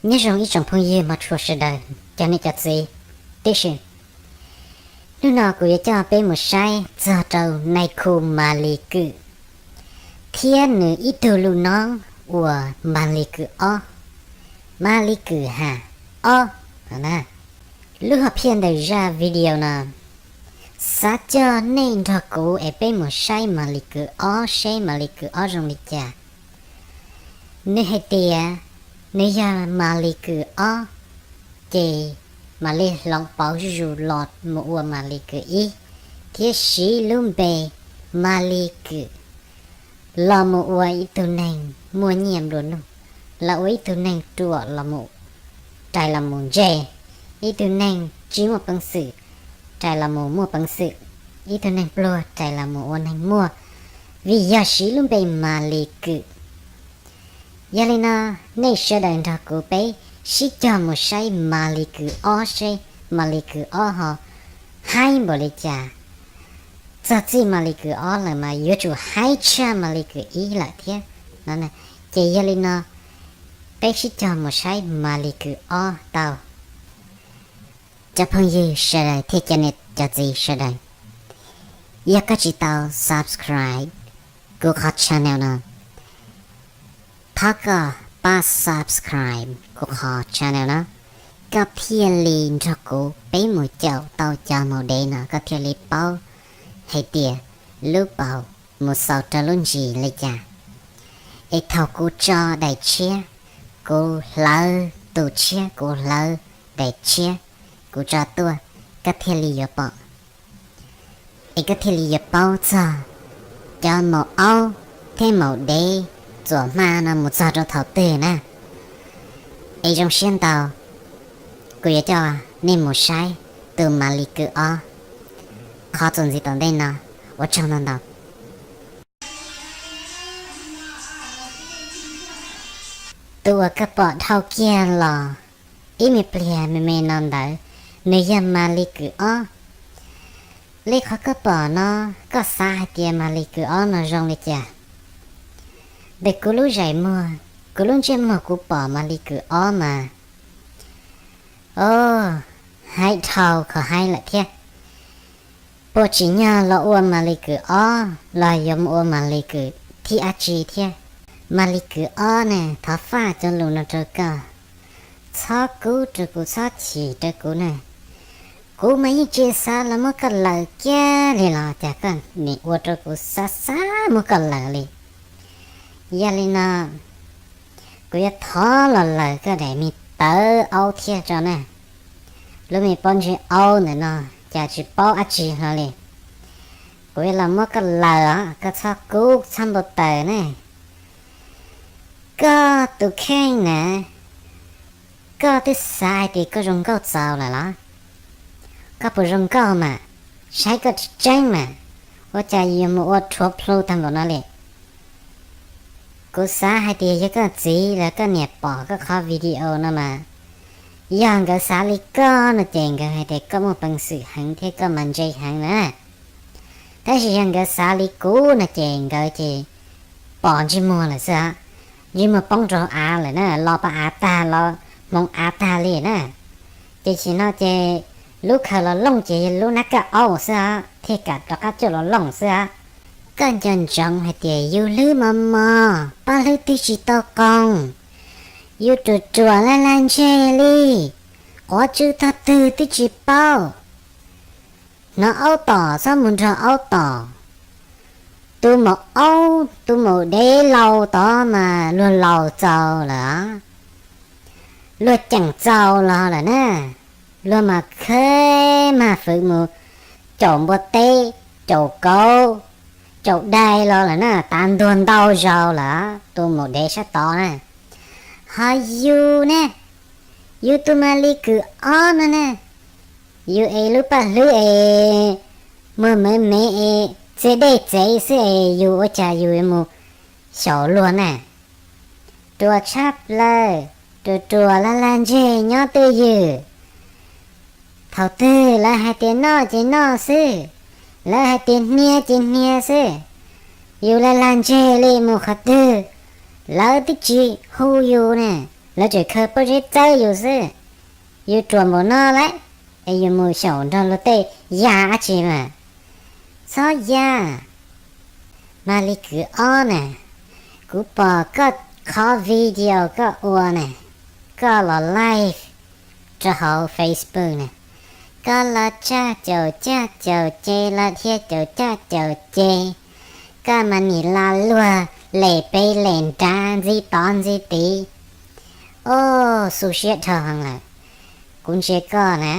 Nyob zoo ib tsoom phooj ywg mog tshua sawv daws, cov niam cov txiv, tib si. Hnub no kuv yuav coj peb mus saib txog rau nais khu Maly Küm thiab nws ib tug lub noob uas Maly Küm ob, Maly Küm ha ob. Lub hom phiaj ntawm zaj video no, xav coj nej nrog kuv es peb mus saib Maly Küm ob seb Maly Küm ob zoo li cas. Nws hais tias nws yog Maly Küm ob, ces mam li hloov pauv zuj zus los mus ua Maly Küm ib, thiab siv lub npe Maly Küm los mus ua ib tug neeg muaj nyiaj nplua nuj, los ua ib tug neeg ruam los mus rais los mus ntse, ib tug neeg tsis muaj peev xwm rais los mus muaj peev xwm, ib tug neeg pluag rais los mus ua neeg muaj, vim yog siv lub npe Maly Küm. Yog li no, nej sawv daws nrog kuv peb sib cog mus saib Maly Küm ob seb Maly Küm ob ho haib npaum li cas. Txog txij Maly Küm ob lawm mas yuav tsum haib tshaj Maly Küm ib lawm thiab. Ces yog li no, peb sib cog mus saib Maly Küm ob tau. Cov phooj ywg sawv daws thiab cov niam cov txiv sawv daws, yog koj tsis tau subscribe kuv qhov channel no, thov koj pab subscribe kuv qhov channel no, koj thiaj li nrog kuv peb mus caum tau cov maum dev no, koj thiaj li paub hais tias lub paus mus xaus rau lub ntsis li cas. Es thaum kuv tso daim tshiab, kuv hlawv tus tshiab, kuv hlawv daim tshiab, kuv tso tuaj, koj thiaj li yuav pom, es koj thiaj li yuav paub txog cov maum aub thiab maum dev txuas hma no mus txog rau thaum twg na. Es zoo siab ntau, kuv yuav coj nej mus saib tus Maly Küm ob qhov txuas ntxiv tom ntej no. Ua tsaug ntau ntau. Tus uas koj pom dhau kiag los ib me pliag me me no ntawd, nws yog Maly Küm ob. Li qhov koj pom no, koj xav hais tias Maly Küm ob no zoo li cas? Ntawm kuv lub zais muag, kuv lub ntsej muag kuv pom Maly Küm ob mas, o, haib dhau khov haib lawm thiab. Puas tsim nyog los ua Maly Küm ob los yuav mus ua Maly Küm thib dab tsi thiab? Maly Küm ob ne, thov faj cov lus no rau koj, txhob kub rau kuv, txhob chim rau kuv na. Kuv mas yeej tsis xav los muab koj lawm kiag li los cas koj nim ua rau kuv xav xav muab koj lawm li. Yog li no, kuv yuav thov los lawm koj daim me tawv aub thiab tso na. Lub me pob ntseg aub ntawm no cas tsis paub dab tsi hlo li. Kuv yuav los muab koj lawm os, koj txhob kub txhob npau taws ne. Koj tus kheej na, koj twb xav hais tias koj zoo nkauj txaus lawm los? Koj puas zoo nkauj mas? Saib koj tseeb tseeb mas, ua cas yuav mus ua rhuav plhu tag npaum no li? Kuv xav hais tias yog koj txiv los koj niam pom koj qhov video no mas, yog nkawd xav li koj no ces nkawd hais tias koj muaj peev xwm heev thiab koj mas ntse heev na. Tab sis yog nkawd xav li kuv no ces nkawd ces pom ntsej muag lawm xwb os. Ntsej muag poob rau av lawm na, los pab av tag, los hmoov av tag li na. Ces sim no ces lub khaws los looj ces yog lub nab kaj aub xwb os, thiaj kam rov qab coj los looj xwb os. Koj nco ntsoov hais tias yus hlwb mos mos, paj hlwb twb tsis tau qoos, yus ruam ruam lag lag ntseg li, quav tsw tog twg twb tsis paub. Hnov aub tom txhob mus nrog aub tom. Tus maum aub tus maum dev laus tod mas luag laus txaus lawm, luag ceem txaus los lawm na, luag mas kheb mag fwv mus caum npua teb, caum kauv, caum dais los lawm na, tav ntuag ntau zaus lawm tus maum dev sab tod na. Ho yus ne, yus tus Maly Küm ob no ne, yus es lub paj hlwb es muag mev mev es txias dej txev xwb es yus ua cas yus mus xyaum luag na. Ruam tshaj plaws, ruam ruam lag lag ntseg nyob twj ywm. Thaum twg lawv hais tias noj ces noj xwb, lawv hais tias hnia ces hnia xwb. Yus lag lag ntseg li mus qhov twg lawv twb tsis hu yus ne. Lawv tseem khaws pob zeb txawb yus xwb. Yus ruam npaum no lawm es yus mus xyaum nrog luag tej ya dab tsi mas. Txhob ya. Mas li kwv ob na, kuv pom koj qhov video koj ua na, koj los live rau hauv Facebook na, koj los caj caum caj caum ces los dhia caum caj caum ces, koj mas nim los luag lem pem lem nrad ntxiv tod ntxiv tid. Oj, xu siab dhau heev lawm. Kuv ntsia koj na,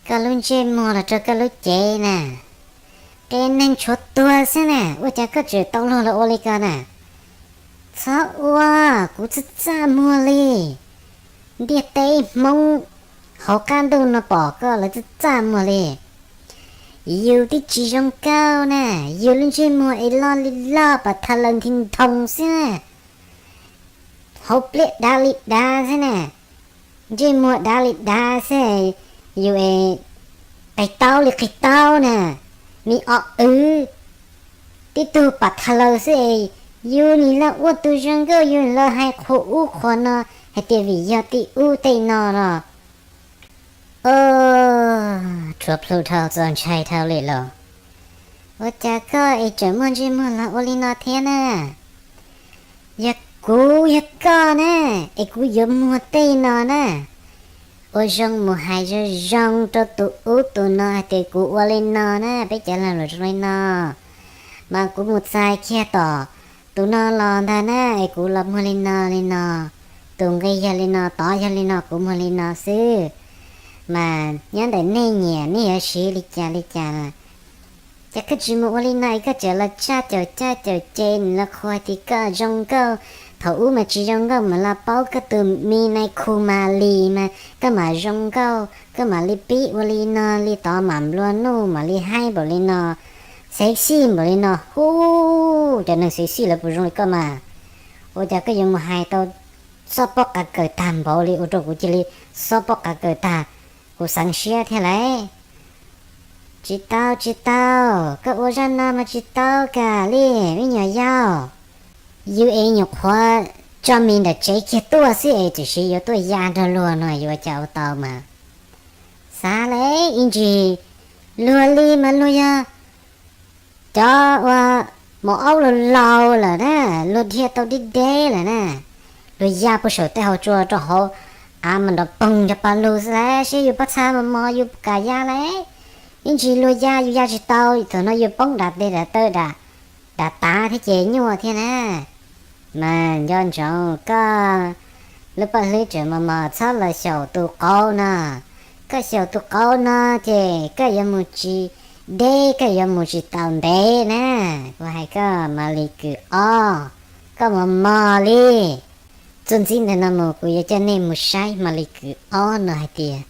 koj lub ntsej muag los rau koj lub cev na, qe neeg tshuav tuag xwb na, ua cas koj tseem tau luag los ua li ko na? Txhob ua, kuv txaj txaj muag li. Ntiaj teb Hmoob hauv qab ntuj no pom koj lawv txaj txaj muag li. Yus twb tsis zoo nkauj na, yus lub ntsej muag es loj li loj pas thas laws nthi nthoos xwb na. Hauv pliaj dav li dav xwb na, ntsej muag dav li dav xwb, yus es qig taub li qig taub na, me o wv, tib tug pas thas laws xwb es, yus nim los ua tus zoo nkauj yus los hais qhuas ub qhuas no, hais tias vim yog tej ub tej no los. Rhuav plhu dhau txaus ntshai dhau li los. Ua cas koj es tseem muaj ntsej muag los ua li no thiab na? Yog kuv yog koj na, es kuv yuav muag tej no na. Ua zoo mus hais zoo zoo rau tus ub tus no hais tias kuv ua li no na, peb cov lag luam zoo li no. Mas kuv mus txais kiag tom tus no los ntag na, es kuv los muag li no li no. Tus nqi yog li no, tod yog li no, kuv muag li no xwb. Mas nyob ntawm nej nyiam nej yuav siv li cas li cas. Ces koj tsis mus ua li no es koj tseem los caj caum caj caum ces nws los qhuas tias koj zoo nkauj. Thaum ub mas tsis zoo nkauj mas los paub koj tus me nai khu Malis mas koj mam zoo nkauj, koj mam li pib ua li no li tod mam nplua nuj mam li haib npaum li no, sexy npaum li no hu. Cov neeg sexy lawv puas zoo li koj mas? Ua cas koj yuav mus hais tau xob pob qav kawm tag npaum li ua rau kuv cia li xob pob qav kawm tag, kuv xeev siab thiab lauj. Tsis tau tsis tau, koj ua zaj no mas tsis tau kam li me nyuam yaus. Yus es nyuam qhuav tso mis nram tsev kiag tuaj xwb es tiam sis yuav tuaj ya nrog luag no yuav ua cas ua tau mas. Xav li ib ntsis luag li mas luag yog cov ua maum aub laus laus lawm na, luag dhia tau deb deb lawm na, luag ya puag saum tej hauv tsua rau hauv av mas nrov poog nrov pa lug xwb lauj, seb yus pob txha mos mos yus kam ya lauj. Ib ntsis luag ya yus ya tsis tau, thaum no yus poob dav tes dav taw, dav tav thiab ces nyuaj thiab na. Mas nco ntsoov koj lub paj hlwb tseem mos mos txhob los xyaum tus qauv no. Koj xyaum tus qauv no ces koj yuav mus tsis deb, koj yuav mus tsis tau ntev na. Kuv hais koj Malis kws ob, koj mos mos li. Txuas ntxiv ntawm no mus kuv yuav coj nej mus saib Malis kws ob no hais tias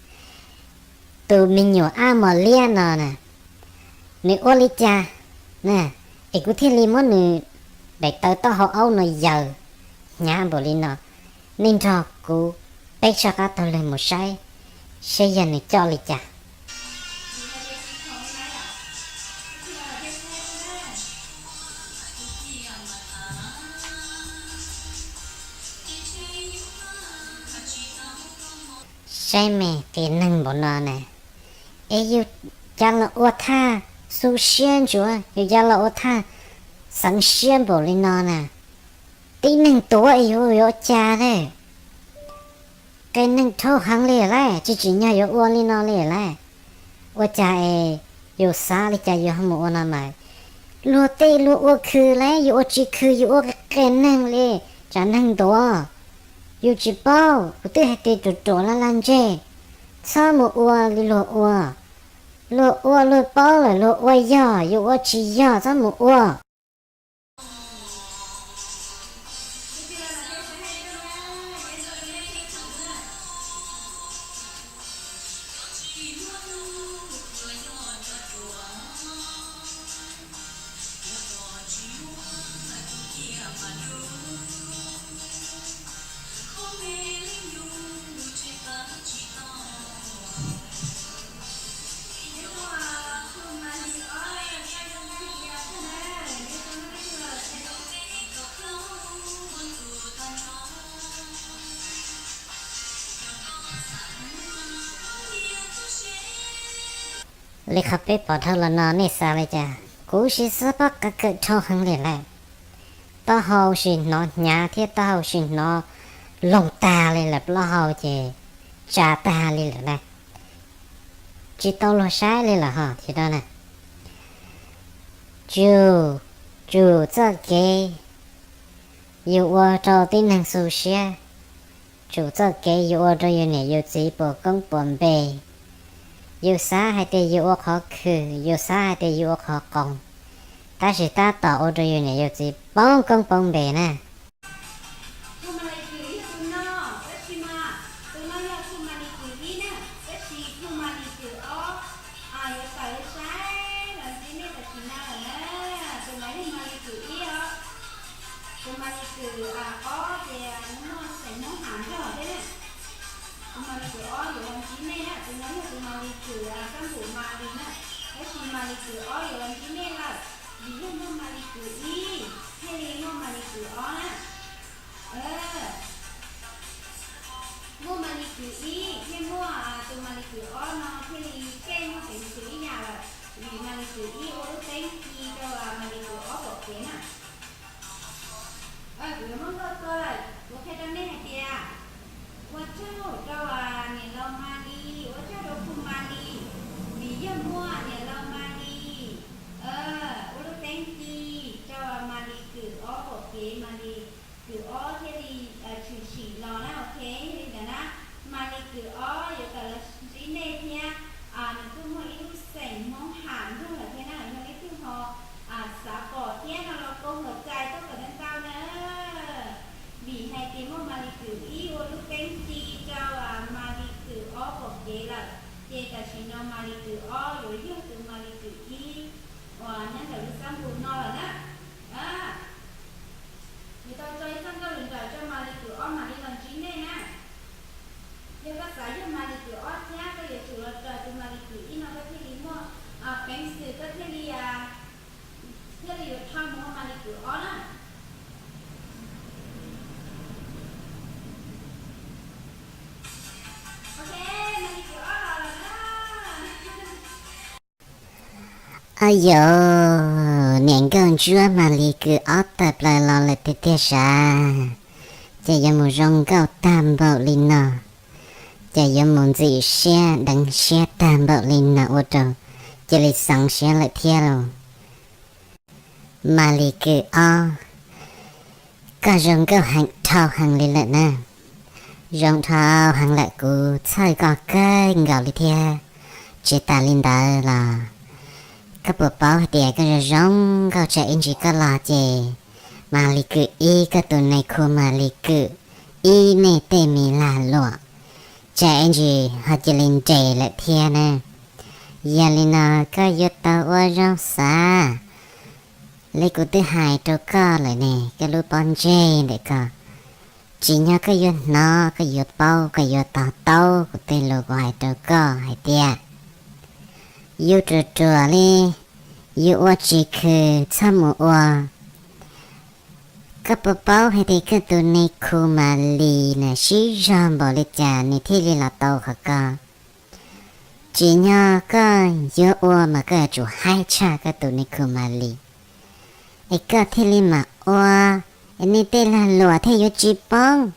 tus me nyuam ab mos liab no na, nws ua li cas na, es kuv thiaj li muab nws daim taw taub hau aub no yaws hnyav npaum li no. Nej nrog kuv peb soj qab taug lw mus saib seb yog nws coj li cas. Saib me qia neeg npaum no na, es yus cas los ua thaj xu siab ntsuav, yus cas los ua thaj xeev siab npaum li no na. Tib neeg tuav es yuav ua cas ne? Qia neeg dhau heev li lauj, tsis tsim nyog yuav ua li no li lauj. Ua cas es yus xav li cas yus ho mus ua no mas. Luag tej luag ua khw lauj, yus ua tsis khw, yus ua qia neeg li, tsam neeg ntuav. Yus tsis paub, kuv twb hais tias ruam ruam laj laj ntseg, txhob mus ua li luag ua. Luag ua luag paub lawm, luag ua yog, yus ua tsis yog txhob mus ua. Li qhov peb pom dhau los no nej xav li cas? Kuv sim xav paub qhov kawm dhau heev li lawm. Taub hau sim hnov hnyav thiab taub hau sim hnov loog tag li lawm, plaub hau ces tsa tag li lawm na. Tsis tau luag saib li lawm ho thiab na. Tsum, tsum txoj kev yus ua rau tib neeg xu siab, tsum txoj kev yus ua rau yus niam yus txiv puas koob puas npe. Yus xav hais tias yus ua qhov khwm, yus xav hais tias yus ua qhov qoos, tab sis tab tom ua rau yus niam yus txiv poob koob poob npe na. Tus Malis Kws yog tus no, tab sis mas tus no yog tus Malis Kws ib na, tab sis tus Malis Kws ob yuav tawm saib los ntxiv nej tam sim no lawm na. Tus no yog Malis Kws ib os. Tus Malis Kws ob ces muaj xeem Hmoob Ham nrog thiab na. Tus Malis Kws ob yuav los ntxiv nej na, tus no yog tus Malis Kws sab npum Malis na, tab sis Malis Kws ob yuav los ntxiv nej lawm, vim yog muaj Malis Kws ib thiaj li muaj Malis Kws ob na. Muaj Malis Kws ib thiaj muaj tus Malis Kws ob no thiaj li tej muaj peev xwm ib yam lawm, vim Malis Kws ib ua lub teeb ci rau Malis Kws ob pom kev na. Kuv yuav muab nkauj tuaj lawm, kuv qhia rau nej hais tias ua tsaug rau niam laus Malis, ua tsaug rau Khu Malis, vim yog muaj niam laus Malis ua lub teeb ci rau Malis Kws ob pom kev, Malis Kws ob thiaj li tshwm sim los na, ok, li ntawd na. Malis Kws ob yuav tawm los ntsib nej thiab, nws kuj muaj ib lub xeem Hmoob Ham nrog lawm thiab na, yog leej twg ho xav pom thiab no los koob hauv cai tuaj kom tau ntau na. Vim hais tias muaj Malis Kws ib ua lub teeb ci rau Malis Kws ob pom kev lawm, ces tam sim no Malis Kws ob yuav yog tus Malis Kws ib uas nyob ntawm lub xab npum no lawm na. Yuav tau tso ib txoj nkauj lwm nraim rau Malis Kws ob mam li los ntsib nej na. Yog koj xav yog Malis Kws ob thiab koj yuav tsum los raws tus Malis Kws ib no koj thiaj li muaj peev xwm koj thiaj li, thiaj li yuav dhau mus ua Malis Kws ob na. Ok, Malis Kws ob los lawm na. Au yog, niam nkauj ntsuab Malis Kws ob tawm plaws los lawm tiag tiag sav, ces yuav mus zoo nkauj tag npaum li no, ces yuav mus ntxim siab deev siab tag npaum li no ua rau cia li xeev siab lawm thiab lauj. Malis Kws ob, koj zoo nkauj heev dhau heev li lawm na. Zoo dhau heev lawm, kuv txhawj koj kawg nkaus li thiab. Tsis tas li ntawd los koj puas paub hais tias koj zoo zoo nkauj tsam ib ntsis koj los ces Malis Kws ib, koj tus nais khu Malis Kws ib nej tej me lag luam tsam ib ntsis ho cia li nres lawm thiab na. Yog li no koj yuav tau ua zoo xav li kuv twb hais rau koj lawm ne, koj lub pob ntseg ntawm ko. Tsim nyog koj yuav hnov, koj yuav paub, koj yuav to taub kuv tej lus kuv hais rau koj hais tias yus ruam ruam li, yus ua tsis khwv txhob mus ua. Koj puas paub hais tias koj tus nais khu Malis na sib zog npaum li cas nws thiaj li los tau qhov ko? Tsim nyog koj yuav ua mas koj yuav tsum haib tshaj koj tus nais khu Malis, es koj thiaj li mam ua, es nej tej lag luam thiaj yuav tsis poob.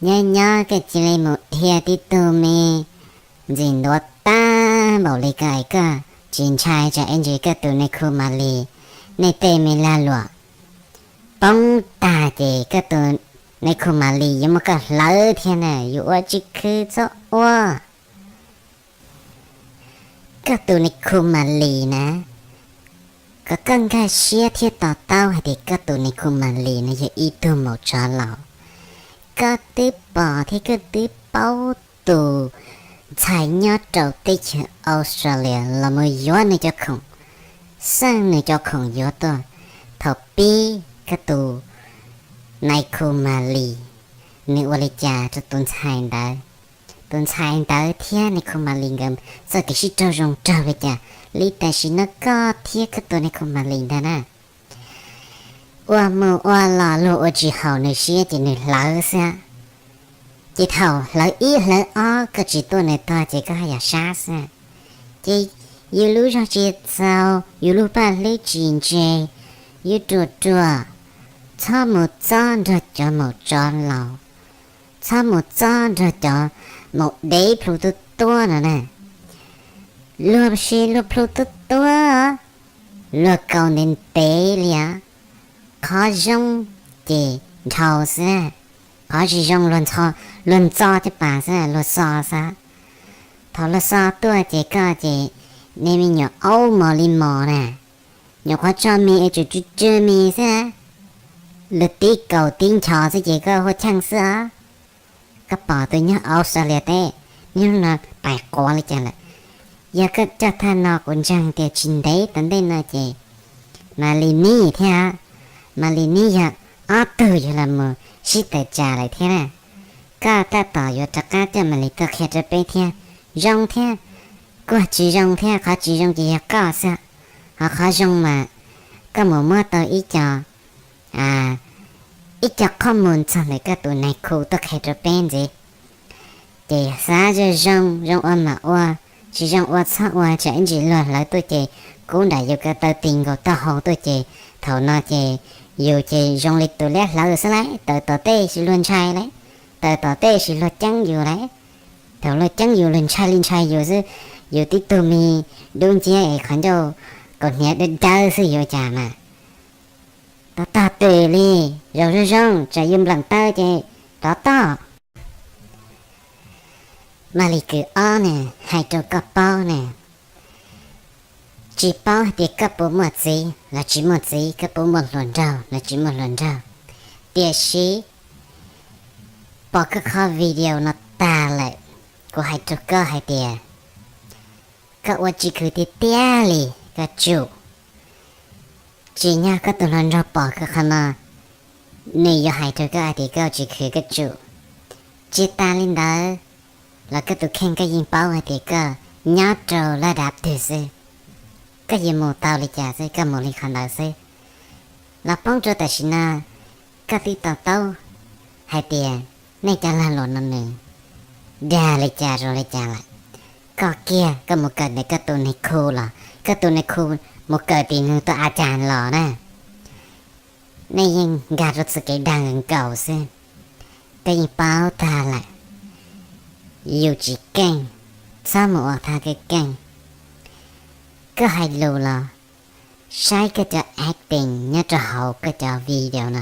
Nyob nyob koj cia li mus dhia tib tug me ntxim ntuav tag npaum li ko es koj tsis ntshai tsam ib ntsis koj tus nais khu Malis, nej tej me lag luam poob tag ces koj tus nais khu Malis yuav muab koj hlawv thiab na, yus ua tsis khwv txhob ua. Koj tus nais khu Malis na, kom koj nkag siab thiab to taub hais tias koj tus nais khu Malis no yog ib tug maum tsov laus. Koj twb pom thiab koj twb paub tus ntxhais nyob rau teb chaws Australia los mus yuav nws cov khoom, xeeb nws cov khoom yuav tuaj. Thaum pib koj tus nais khu Malis nws ua li cas rau tus ntxhais ntawd? Tus ntxhais ntawd thiab nais khu Malis nkawd txoj kev sib raug zoo raug li cas li tam sim no koj thiab koj tus nais khu Malis ntag na? Ua mus ua los luag ua tsis haum nws siab ces nws hlawv xwb. Ces thaum hlawv ib hlawv ob koj tsis tuaj nws tog ces koj haj yam sab xwb. Ces yus lub zog tsis txaus, yus lub paj hlwb tsis ntse, yus ruam ruam, txhob mus txob nrog cov maum tsov laus, txhob mus txob nrog cov maum dev plhu tuab tuab no na. Luag sis luag plhu tuab tuab, luag kaus ntev ntev li os. Qhov zoo ces nrhau xwb, qhov tsis zoo luag ntxo caj pas xwb, luag xo xwb. Thaum luag xo tuaj ces koj ces, nej me nyuam aub mos li mos na, nyuam qhuav tso mis es tsuas tsw tsw mis xwb, luag tib kaus tib nchos xwb ces koj huaj cheej xwb os. Koj pom tus nyob Australia teb, niaj hnub no pais quav li cas lawm. Yog koj coj thaj no kuv ntseeg tias tsis ntev tom ntej no ces Malinib thiab, Malinib yog ob tug yuav los mus sib tawm tsam lawm thiab na. Koj tab tom yuav rov qab coj Malinib tuaj qhia rau peb thiab, zoo thiab, kuj tsis zoo thiab, qhov tsis zoo ces yog koj xwb, ho qhov zoo mas koj mus muab tau ib co ib co qhov mus txog ntawm koj tus nais khu tuaj qhia rau peb ntxiv. Ces xav zoo zoo, zoo ua mam ua, tsis zoo ua txhob ua, tsam ib ntsis luag hlawv tuaj ces kub nram yus ko taw tis nkaus taub hau tuaj ces thaum no ces yus ces zoo li tus liab hlawv xwb lauj, tawm tom tej sis luag ntshai lauj, tawm tom tej sis luag ceeb yus lauj. Thaum luag ceeb yus luag ntshai li ntshai yus xwb, yus tib tug me dub nciab es qhov ncauj kaus hniav dawb dawb xwb yuav cas mas. Tau tog twm li, zaum zoo zoo tsam yus npleem taw ces rov toj. Maj Lis Kws ob ne, hais rau koj paub ne, tsis paub hais tias koj puas muaj txiv los tsis muaj txiv, koj puas muaj hluas nraug los tsis muaj hluas nraug, tiam sis pom koj qhov video no tag lawm, kuv hais rau koj hais tias koj ua tsis khwv tiag tiag li, koj tsum. Tsim nyog koj tus hluas nraug pom koj qhov no, nws yuav hais rau koj hais tias koj tsis khwv koj tsum. Tsis tas li ntawd los koj tus kheej koj yeej paub hais tias koj nyob rau laj dav twg xwb, koj yuav mus tau li cas xwb koj mus li qhov ntawd xwb. Los poob rau tam sim no koj twb to taub hais tias nej cov lag luam no nws dag li cas rau li cas lawm. Koj kiag koj mus kawm ntawm koj tus nais khu los koj tus nais khu mus kawm tim nws tus a cas los na, nej yeej nkag rau txoj kev dag nkaus xwb. Koj yeej paub tag lawm, yus tsis keej, txhob mus ua tha kev keej. Koj hais lus los saib koj cov acting nyob rau hauv koj cov video no,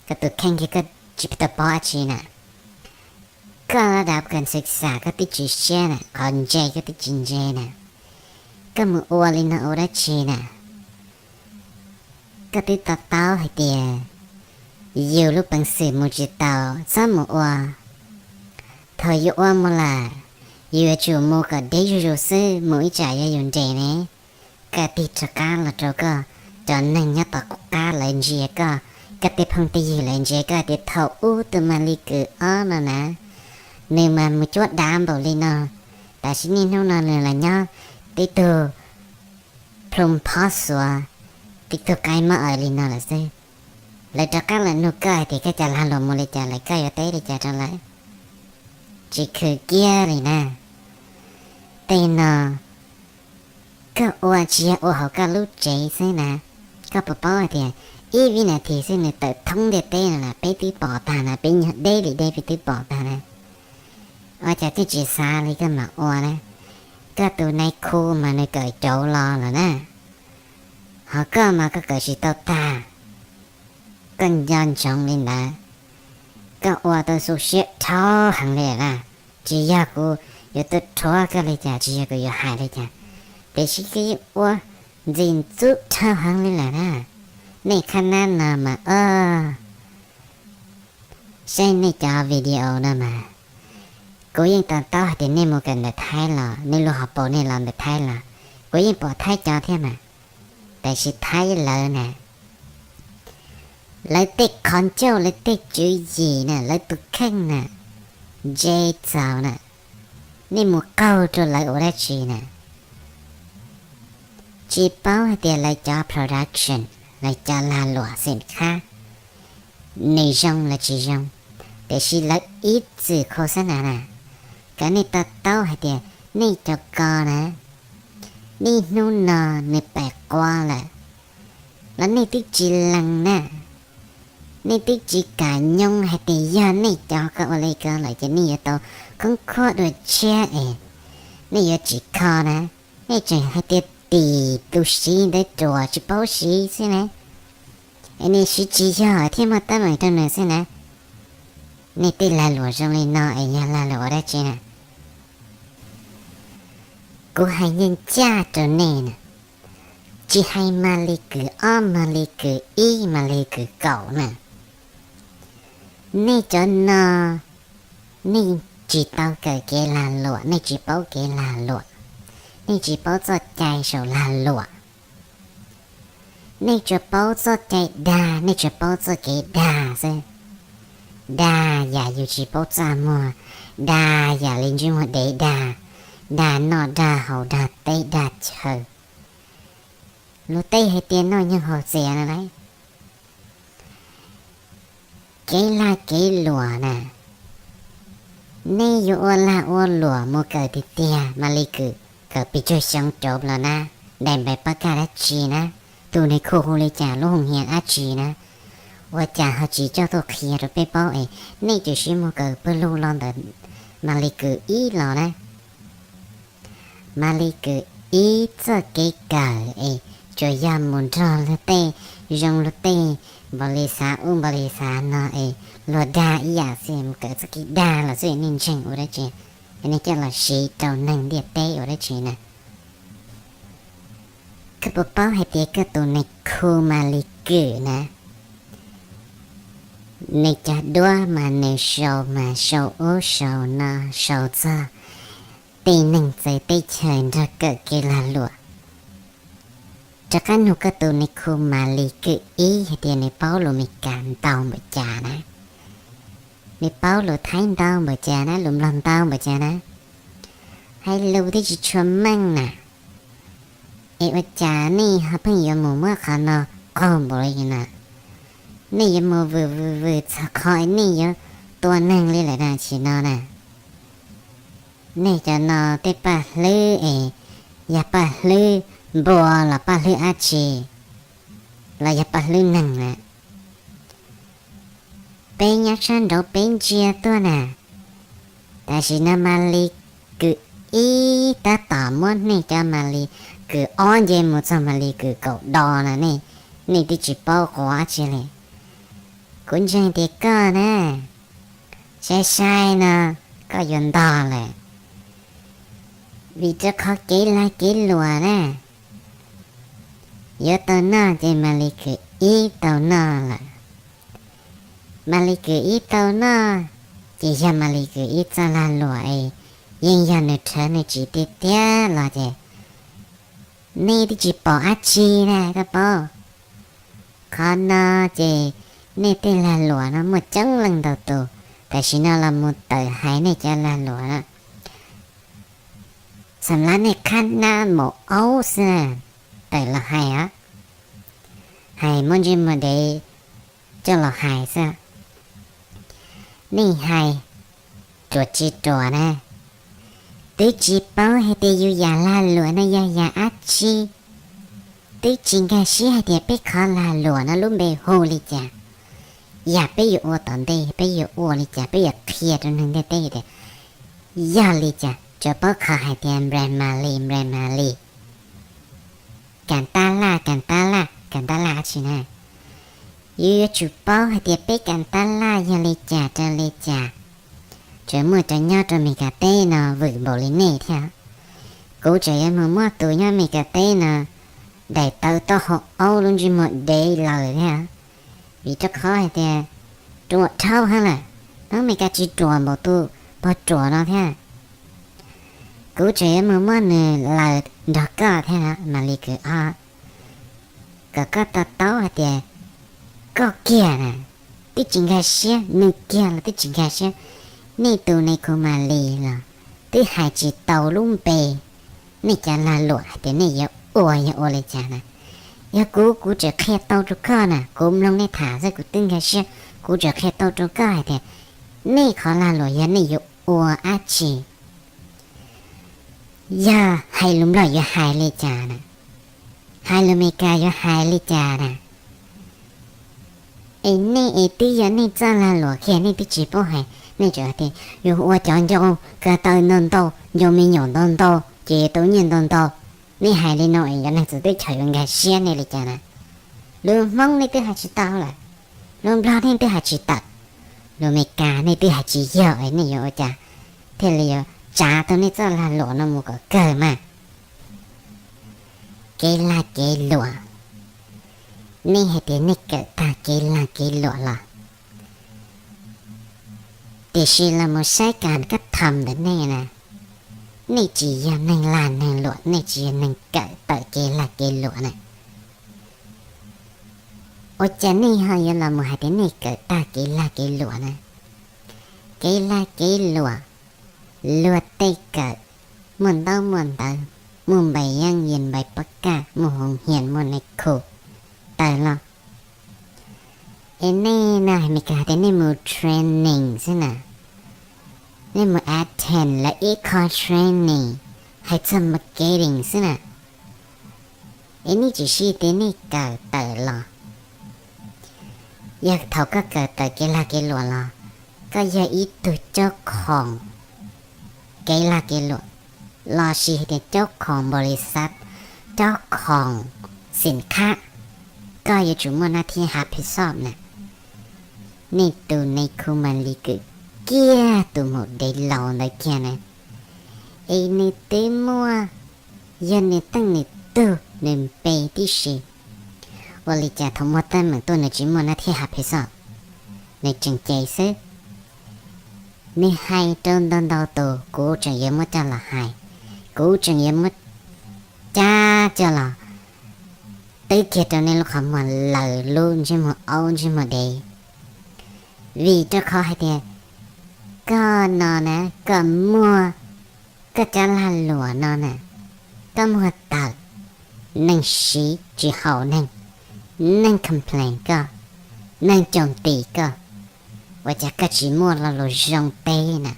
koj tus kheej kiag koj tsis tau paub dab tsi na. Koj laj dav kas xwm xam koj twb tsis siab na, qhov ntse koj twb tsis ntse na. Koj mus ua li no ua dab tsi na? Koj twb to taub hais tias yus lub peev xwm mus tsis tau, txhob mus ua. Thaum yus ua mus lawm, yus yuav tsum mus kom deb zuj zus xwb, mus ib tsam yog yus nres ne, koj tig rov qab los rau koj cov neeg nyob tom qab lawv ntsia koj, koj tej phooj tej ywg lawv ntsia koj tias thaum ub tus Maj Lis Kws ob no na, nws mas mus cuab dav npaum li no, tam sim niaj hnub no nws los nyob tib tug plhu phob xuav, tib tug qaib mob aws li no lawm xwb. Lawv rov qab los nug koj hais tias koj cov lag luam mus li cas lawm, koj yuav teb li cas rau lawv? Tsis khwv kiag li na. Tej no koj ua tsis yog ua hauv koj lub tsev xwb na. Koj puas paub hais tias ib vib nas this xwb nws tawm thoob ntiaj teb no na, peb twb pom tag na, peb nyob deb li deb peb twb pom tag na. Ua cas twb tsis xav li koj mam ua na? Koj tus nais khu mas nws kawm cauv los lawm na, ho koj mas koj kawm tsis tau tag. Koj nco ntsoov li ntawd, koj ua tau xu siab dhau heev li lawm na. Tsis yog kuv yuav tuaj rhuav koj li cas, tsis yog kuv yuav hais li cas, tiam sis koj yeej ua ntxim ntxub dhau heev li lawm na. Nej khab nab no mas, saib nej cov video no mas, kuv yeej to taub hais tias nej mus kawm ntawm Thaib los, nej lub hauv paus nej los ntawm Thaib los, kuv yeej pom Thaib cov thiab mas. Tiam sis Thaib lawv na, lawv tej qhov ncauj, lawv tej tswv yim na, lawv tus kheej na, ntse txaus na, nej mus qaug rau lawv ua dab tsi na? Tsis paub hais tias lawv cov production, lawv cov lag luam xim khab, nws zoo los tsis zoo, tiam sis lawv ib txwm khau xab nas na, kom nej to taub hais tias nej cov ko na, Niaj hnub no nws pais quaj lawm los nej twb tsis lees na, nej twb tsis kam nyoo hais tias yog nej cov ko ua li ko lawm ces nej yuav tau khoob khuab dua tshiab es nej yuav tsis kho na. Nej tseem hais tias tim tus siv ntawd ruam tsis paub siv xwb na, es nws siv tsis yog thiaj muaj teeb meem rau nws xwb na. Nej tej lag luam zoo li no es yog lag luam ua dab tsi na? Kuv hais ncaj ncaj rau nej na, tsis hais Maly kws ob, Maly kws ib, Maly kws kaum na, nej cov no nej tsis tau kawm kev lag luam, nej tsis paub kev lag luam, nej tsis paub txoj cai saum lag luam. Nej tsuas paub txoj cai dag, nej tsuas paub txoj kev dag xwb. Dag yam yus tsis paub txaj muag, dag yam li ntsej muag dev dag, dag noj dag haus dag teb dag chaw. Luag tej hais tias noj nyoog haus txias no lauj. Kev lag kev luam na, nej yuav ua lag ua luam mus kawm tiag tiag, Maly kws kawm pes tsawg xyoo cov los na, daim npaim pab kaj dab tsi na, tus nws khu hu li cas, lub hoo hias dab tsi na, ua cas ho tsis coj tuaj qhia rau peb paub es nej tseem sib mus kawm pawg lug los ntawm Maly kws ib los na. Maly kws ib txoj kev kawm es tsuas yog mus nrog luag tej, zoo luag tej npaum li xav ub npaum li xav no es luag dag ib yam xwb, mus kawm txoj kev dag los xwb, nej ntseeg ua dab tsi? Nej coj los siv rau neeg ntiaj teb ua dab tsi na? Koj puas paub hais tias koj tus nais khu Maly kws na, nws cov duab mas nws sau mas sau ub sau no, sau txog tej neeg txawv teb chaws nrog kawm kev lag luam. Rov qab nug koj tus nais khu Maly kws ib hais tias nws paub lus Meskas ntau npaum cas na, nws paub lus Thaib ntau npaum cas na, lus Nplog ntau npaum cas na, hais lus twb tsis tshua meej na. Es ua cas nej ho pheej yuav mus muab qhov no qaug npaum li na? Nej yuav mus vwm vwm vwm txog qhov nej yuav tua neeg li lawm na, sim no na. Nej cov no tej paj hlwb es, yog paj hlwb npua los paj hlwb dab tsi, los yog paj hlwb neeg na? Peb nyob sab nraud peb ntsia tuaj na, tam sim no Maly kws ib tab tom muab nej cov Maly kws ob nce mus txog Maly kws kaum do no, nej twb tsis paub quav dab tsi li. Kuv ntseeg tias koj na, sai sai no koj yuav ntog lawm, vim rau qhov kev lag kev luam na, yuav tau noj ces Maly kws ib tau noj lawm. Maly kws ib tau noj, ces yog Maly kws ib txoj lag luam es yeej yog nws rhawv nws tsim tiag tiag los ces nej twb tsis pom dab tsi na, koj paub. Qhov no ces nej tej lag luam no muaj coob leej ntau tus, tam sim no los mus tawm hais nej cov lag luam no. Xam lav nej qhab nab maum aub xwb, tawm los hais os, hais muab ntsej muag dev coj los hais xwb. Nej hais ruam tsis ruam na, twb tsis paub hais tias yus yam lag luam no yog yam dab tsi, twb tsis nkag siab hais tias peb qhov lag luam no lub npe hu li cas, yam peb yuav ua tom ntej peb yuav ua li cas, peb yuav qhia rau neeg ntiaj teb tias yog li cas, tsuas paub qhov hais tias nplas Maly, nplas Maly, kam tab laj, kam tab laj, kam tab laj dab tsi na. Yus yuav tsum paub hais tias peb kam tab laj yog li cas rau li cas. Tseem muaj cov nyob rau Meskas teb no vwm npaum li nej thiab. Kuv tseem yuav mus muab tus nyob Meskas teb no daim tawv taub hau aub lub ntsej muag dev lawm thiab. Vim rau qhov hais tias ruam dhau heev lawm, hnub Meskas tsis ruam npaum tus pog ruam no thiab. Kuv tseem yuav mus muab nws lawm nrog koj thiab Maly kws ob, kom koj to taub hais tias koj kiag na twb tsis nkag siab, nws kiag los twb tsis nkag siab. Nej tus nais khu Maly los twb hais tsis tau lub npe, nej cov lag luam hais tias nej yuav ua yog ua li cas na. Yog kuv, kuv tseem qhia tau rau koj na, kuv mloog nej tham xwb kuv twb nkag siab, kuv tseem qhia tau rau koj hais tias nej qhov lag luam yog nej yuav ua dab tsi. Yog hais lus Nplog yuav hais li cas na? Hais lus Meskas yuav hais li cas na? Es nej es twb yog nej txoj lag luam kiag nej twb tsis paub hais, nej tseem tias yuav ua cov ncau ko taw ntau ntau, ncau me nyuam ntau ntau ces tau nyiaj ntau ntau. Nej hais li no es cov neeg txawv teb chaws yuav nkag siab nej li cas na? Lus Hmoob nej twb hais tsis tau lawm, lus Nplog nej twb hais tsis tawm, lus Meskas nej twb hais tsis yog, nej yuav ua cas thiaj li yuav tsav tau nej txoj lag luam no mus kom kawg mas? Kev lag kev luam, nej hais tias nej kawm tag kev lag kev luam los, tiam sis los mus saib kas kab thom ntawm nej na, nej tsis yog neeg lag neeg luam, nej tsis yog neeg kawm tawm kev lag kev luam na. Ua cas nej ho yuav los mus hais tias nej kawm tag kev lag kev luam na? Kev lag kev luam, luag tej kawm muaj ntaub muaj ntawv, muaj npais yeeb yis npais pov kaj, muaj hoos hias muaj nais khu tawg los. Es nej no Meskas tias nej mus training xwb na, nej mus attend lawv ib qho training hais txog marketing xwb na. Es nej tsis sib tias nej kawm tawm los, yog thaum koj kawm tawm kev lag kev luam los, koj yog ib tug caub khoom kev lag kev luam, los sis hais tias caub khoom npaum li xav, caub khoom xim khab, koj yuav tsum muaj nab thib hav phi xob na. Nej tus nais khu Malis Kwm kiag tus maum dev laus ntawd kiag na, es nws twb muaj, yog nws teej nws tug nws npe tib si, ua li cas thaum muaj teeb meem tuaj nws tsis muaj nab thib hav phi xob, nws tseem cem xwb. Nws hais rau ntau ntau tus, kuv tseem yuav muab coj los hais, kuv tseem yuav muab cab coj los twb kiag rau nej lub qhov muag laws lub ntsej muag aub ntsej muag dev. Vim rau qhov hais tias koj no na, koj muag, koj cov lag luam no na, koj muag tawm, neeg siv tsis haum neeg, neeg complain koj, neeg caum ntim koj, ua cas koj tsis muaj lo lus zoo teb na?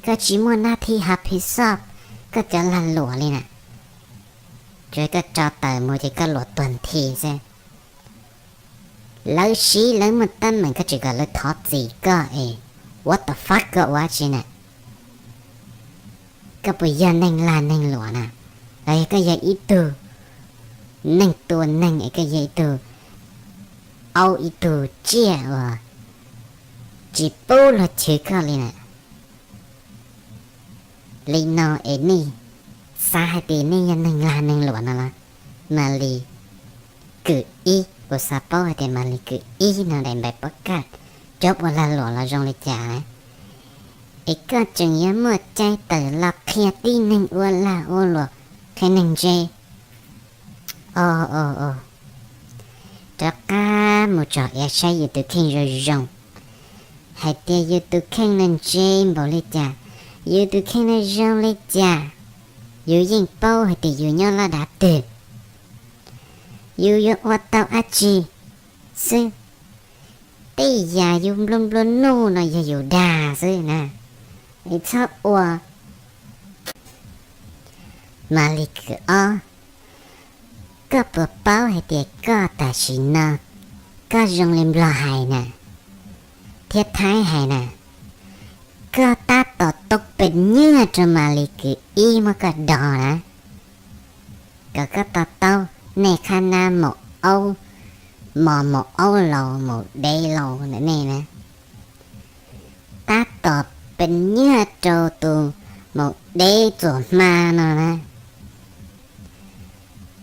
Koj tsis muaj nab thib hav phi xob koj cov lag luam li na. Tsuas koj tso tawm mus ces koj luam tuag nthi xwb. Lawv siv lawv muaj teeb meem koj tsis kom lawv thov txim koj es, what the fuck koj ua tsi na? Koj puas yog neeg lag neeg luam na? Los yog koj yog ib tug neeg tua neeg es koj yog ib tug aub ib tug tsiaj uas tsis pub luag chwv koj li na? Li no es nej xav hais tias nej yog neeg lag neeg luam no los? Malis Kwm ib, kuv xav paub hais tias Malis Kwm ib no daim npaim pov kaj cov ua lag luam los zoo li cas na? Es koj tseem yuav muaj cai tawm los qhia tib neeg ua lag ua luam, qhia neeg ntse. O, o, o, rov qab mus tsom iav saib yus tus kheej zoo zoo, hais tias yus tus kheej no ntse npaum li cas, yus tus kheej no zoo li cas, yus yeej paub hais tias yus nyob laj dav twg, yus yuav ua tau dab tsi xwb. Tej yam yus nplua nplua nuj no yog yus dag xwb na, es txhob ua. Malis Kwm ob, koj puas paub hais tias koj tam sim no koj zoo li Nplog hais na, thiab Thaib hais na, koj tab tom tau pes nyiaj rau Malis Kwm ib muab koj do na, kom koj to taub nej qhab nab maum aub, mos maum aub laus maum dev laus ntawm nej na, tab tom pes nyiaj rau tus maum dev txuas hma no na.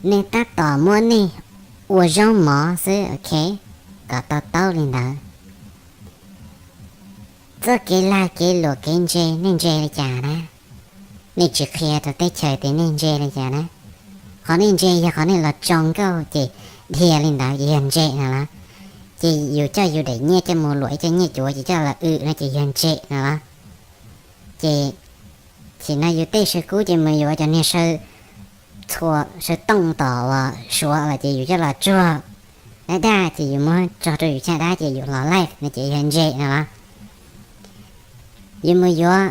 Nej tab tom muab nej ua zaub mov xwb, ok, kom to taub li ntawd. Txoj kev lag kev luam kev ntse nej ntse li cas na? Nej tsis qhia rau teb chaws tias nej ntse li cas na. Qhov nej ntse yog qhov nej los tso nkauj ces dhia li ntawd ces yog ntse no los? Ces yus coj yus daim nyiaj coj mus luam ib co nyiaj cuav ces coj los wm no ces yog ntse no los? Ces, ces no yus tej saw kub ces mus yuav cov niag saw txhua saw tooj tom uas Suav los ces yus coj los tsuag dab daj ces yus muab tso rau yus chaj dab ces yus los live no ces yog ntse no los? Yus mus yuav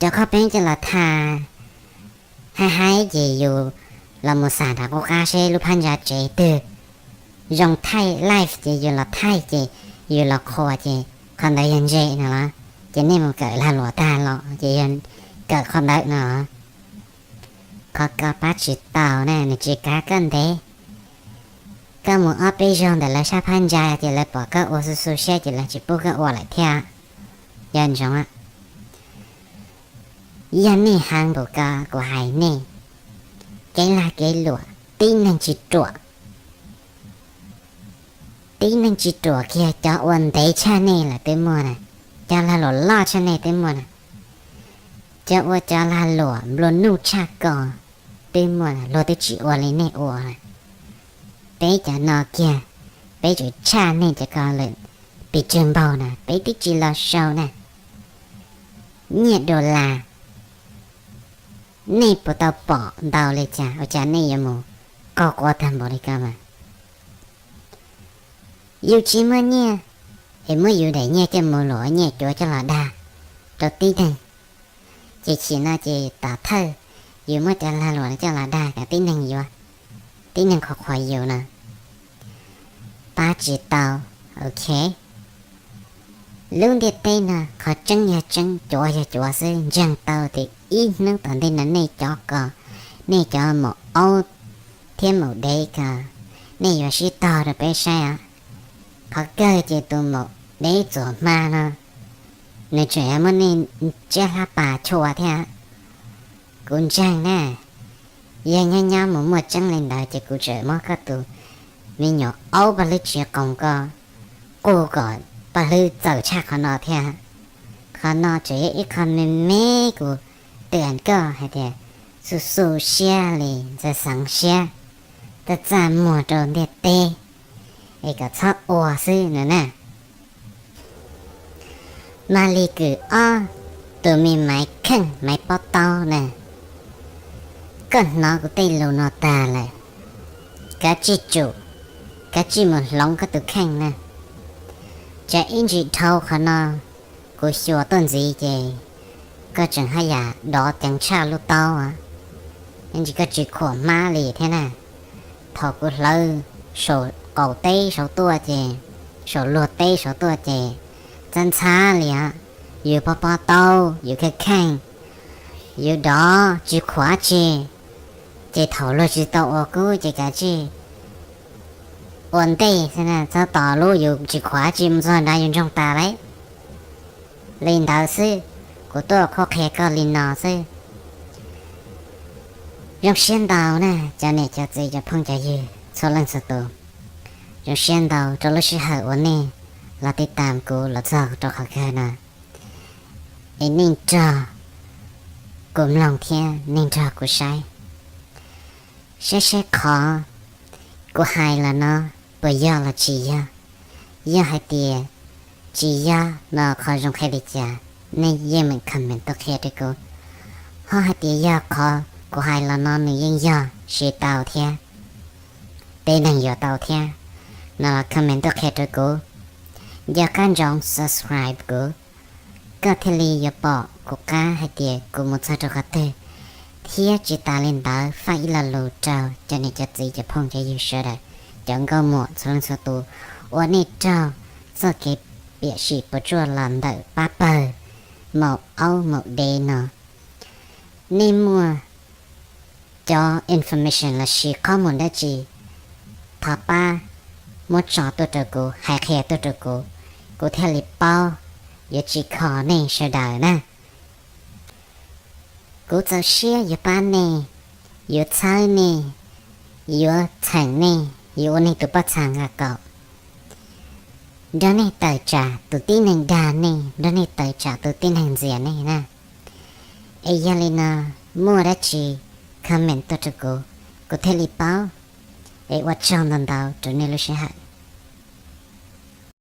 cov khob peeb coj los thas Haib haib ces yus los mus xam nram qub qab seb lub phab ntsa tsev twg zoo thaij live ces yus los thaij ces yus los qhuas ces qhov ntawd yog ntse no los, ces nej mus kawm lag luam tag los ces yog kawm qhov ntawd no. Qhov ko pab tsis tau na, nws tsis kav koj ntev. Koj mus ob peb zaug ntawm lawv sab phab ntsa ces lawv pom koj ua xu xu siab ces lawv tsis pub koj ua lawm thiab. Yog ntsoov, yog nej heev npaum ko kuv hais nej, kev lag kev luam tib neeg tsis ruam. Tib neeg tsis ruam kiag, cov ua ntev tshaj nej lawm twb muaj na, cov lag luam loj tshaj nej twb muaj na, cov ua cov lag luam nplua nuj tshaj ko twb muaj na, luag twb tsis ua li nej ua na. Peb cov no kiag, peb tseem tshaj nej cov ko lawm, pes tsawg npaug na, peb twb tsis los sau na. Nyiaj dollar nej puas tau pom ntau li cas ua cas nej yuav mus qaug qua tag npaum li ko mas? Yus tsis muaj nyiaj, es muab yus daim nyiaj coj mus luam nyiaj cuav coj los dag rau tib neeg, ces chim no ces tom thawj yus muab cov lag luam coj los dag kom tib neeg yuav, tib neeg qhuas qhuas yus no. Pab tsis tau, ok. Lub ntiaj teb no qhov tseeb yog tseeb, cuav yog cuav xwb, ntseeg tau tias ib hnub tom ntej no nej cov ko, nej cov maum aub thiab maum dev ko, nej yuav sib tog rau peb saib os. Qhov kawg ces tus maum dev txuas hma no, nws tseem yuav muab nej tsiab hlab pas chua thiab. Kuv ntseeg na, yog nyob nyob mus muaj tseeb li ntawd ces kuv tseem muab koj tus me nyuam aub paj hlwb tsis qoos ko qus kom paj hlwb txawm tshaj qhov no thiab. Qhov no tseem yog ib qho me me kuv twm koj hais tias xu xu siab li ntxawg xeev siab, txaj txaj muag rau ntiaj teb, es kom txhob ua xwb no na. Mas li kws ob, tus me Maiv Kheej Maiv Pob Taub na, koj hnov kuv tej lus no tag lawm, kav tsij tsum, kav tsij mus hloov koj tus kheej na. Tsam ib ntsis dhau qhov no kuv xyuas tuaj ntxiv ces koj tseem haj yam dov ceev tshaj lub taub, ib ntsis koj tsis khuam hmab li thiab na. Thaum kuv hlawv saum qaum teb saud tuaj ces, saum luag teb saud tuaj ces, txhab ntxhab li os, yus pob pob taub, yus kheej kheej, yus dov tsis khuam dab tsi, ces thaum luag tsis tau ua kub ces kav tsij ua ntej xwb na, txhob tos lub yus tsis khuam dab tsi mus txog nrad yus ntsoog tas lawm. Li ntawd xwb, kuv tuaj qhuab qhia koj li no xwb. Zoo siab ntau na cov niam cov txiv cov phooj cov ywg txhua leej txhua tus. Zoo siab ntau rau lub sij hawm uas nej los tij tam kuv los txog rau qhov kawg no, es nej nrog kuv mloog thiab nej nrog kuv saib, saib saib qhov kuv hais los no puas yog los tsis yog. Yog hais tias tsis yog no qhov zoo qhia li cas, nej yeej meem comment tuaj qhia rau kuv. Ho hais tias yog qhov kuv hais los no nws yeej yog siv tau thiab, tej neeg yuav tau thiab no los comment tuaj qhia rau kuv. Nco qab ntsoov subscribe kuv, koj thiaj li yuav pom kuv qab hais tias kuv mus txog rau qhov twg. Thiab tsis tas li ntawd, faib ib lo lus rau cov niam cov txiv cov phooj cov ywg sawv daws, cov nkauj muam txhua leej txhua tus uas nej raug txoj kev piam sim puas tsuaj los ntawm pab pawg maum aub maum dev no, nej muaj cov information los sis qhob mus dab tsi, thov pab muab tso tuaj rau kuv, hais qhia tuaj rau kuv, kuv thiaj li paub yuav tsis kho nej sawv daws na. Kuv txaus siab yuav pab nej, yuav txhawb nej, yuav txheem nej, yuav ua nej tus paj txha nqa kaum, nrog nej tawm tsam tus tib neeg dag nej, nrog nej tawm tsam tus tib neeg ntxias nej na. Es yog li no, muaj dab tsi comment tuaj rau kuv, kuv thiaj li paub. Es ua tsaug ntau ntau rau nej lub sij hawm.